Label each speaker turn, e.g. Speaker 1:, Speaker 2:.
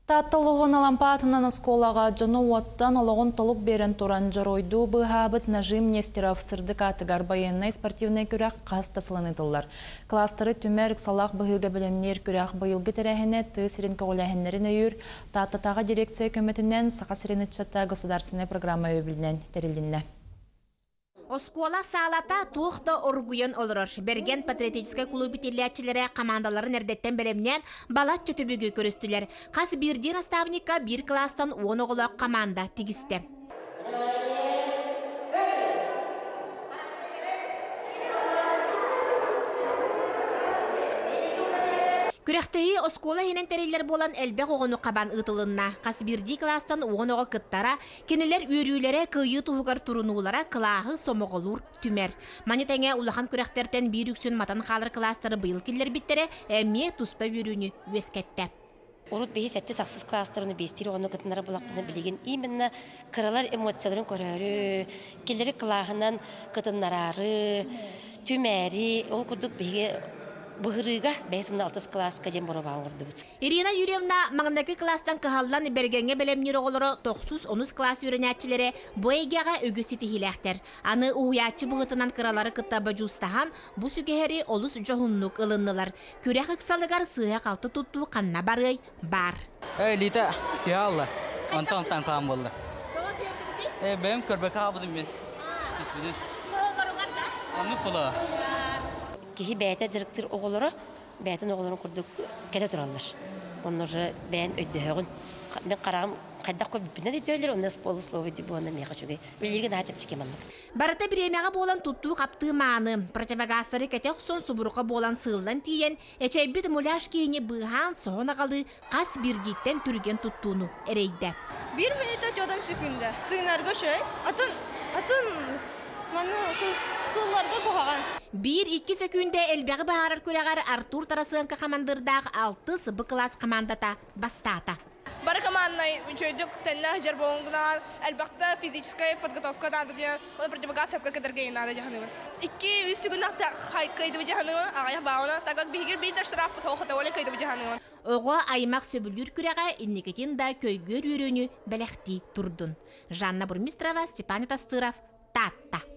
Speaker 1: Таатта улууһун Алампа аатынан оскуолаҕа дьону уоттан олоҕун толук биэрэн туран дьоруойдуу быыһаабыт Нажим Нестеров сырдык аатыгар байыаннай-спортивнай күрэх хас да сылын ыытыллар. Кылаастары түмэр, ыксалаах быһыыга бэлэмниир күрэх быйылгы тэрээһинэ тыа сирин көҕүлээһиннэрин өйүүр Тааттатааҕы дирекция көмөтүнэн Саха сирин ыччата государственнай программа өйөбүлүнэн тэрилиннэ.
Speaker 2: Оскуола саалата туох да оргуйан олорор. Бэргэн патриотическай кулууп итиллээччилэрэ хамаандаларын эрдэттэн бэлэмнээн балачча түбүгү көрүстүлэр. Хас биирдии наставникка биир кылаастан 10 оҕолоох хамаанда тигистэ. Күрэхтэһии оскуола иһинэн тэриллэр буолан элбэх оҕону хабан ыытылынна. Хас биирдии кылаастан 10 оҕо кыттара, Кинилэр үөрүүлэрэ, кыайыы туһугар турунуулара кылааһы сомоҕолуур, түмэр. Маны тэҥэ улахан күрэхтэртэн биир үксүн матан хаалар кылаастары быйыл киллэрбиттэрэ эмиэ туспа үөрүүнү үөскэттэ.
Speaker 3: Урут биһи сэттис ахсыс класстарыны биэстиир оҕону кытыннара булахпына билигин именно кыралар эмоцияларын көрөөрү, кинилэри кылааһынан кытыннараары, түмээри, ол курдук биһиги быһырыыга бэйэс уонна алтыс кылааска диэн боруобаҕа оҥордубут.
Speaker 2: Ирина Юрьевна маҥнайгы кылаастан кыһаллан Бэргэҥҥэ бэлэмниир оҕолоро тохсус онус кылаас үөрэнээччилэрэ бу эйгэҕэ үгүс ситиһиилээхтэр. Аны уһуйааччы быһыытынан кыралары кытта бодьуустаһан, бу сүгэһэри олус дьоһуннук ылыннылар. Күрэх ыксалыгар сыыһа-халты туттуу ханна барыай, баар.
Speaker 4: Э, Лита, киһи алла. Онтон онтон таам буолла. Э, бэйэм көрбөкө хаалбытым мен. Испинин. Оннук була.
Speaker 3: Киһи бэйэтэ дьарыктыыр оҕолоро бэйэтин оҕолорун курдук кэлэ тураллар. Онно уже бэйэн өйдөһөҕүн. Мин хараҕым хайдах көрбүппүнэн өйдөөлөр, онно полусловие буолан миэхэ үчүгэй. Үлэлииргэ наһаа чэпчэки маннык.
Speaker 2: Барыта бириэмэҕэ буолан туттуу-хаптыы мааны, противогазтары кэтэ охсон субурука буолан сыыллан тиийэн, эчэйбит муляж киһини быыһаан соһон аҕалыы хас биирдииттэн түргэн туттууну эрэйдэ.
Speaker 5: Биир мүнүүтэ 40 секунда. Тыынарга үчүгэй. Атын, атын маны сылларга куһаҕан.
Speaker 2: Биир-икки сөкүүндэ элбэҕи быһаарар күрэҕэр Артур Тарасенко хамандыырдаах алтыс Б кылаас хамаандата бастаата.
Speaker 5: Бары команднай үчүгэйдик тэннээх дьарбоҥгунаан элбэхтэ физическая подготовка наада диэн ол противогаз сөпкө кэтэргэ наада дьаһаныбын. Икки үс секунд кыайдыбы дьаһаныбын аҕыйах баҕана так как биһигир биир да штрафпыт хоһота оле кыайдыбы дьаһаныбын.
Speaker 2: Оҕо аймах сөбүлүүр күрэҕэ инникитин да көйгүөр үөрүүнү бэлэхтии турдун. Жанна Бурмистрова, Степан Тастыров, Таатта.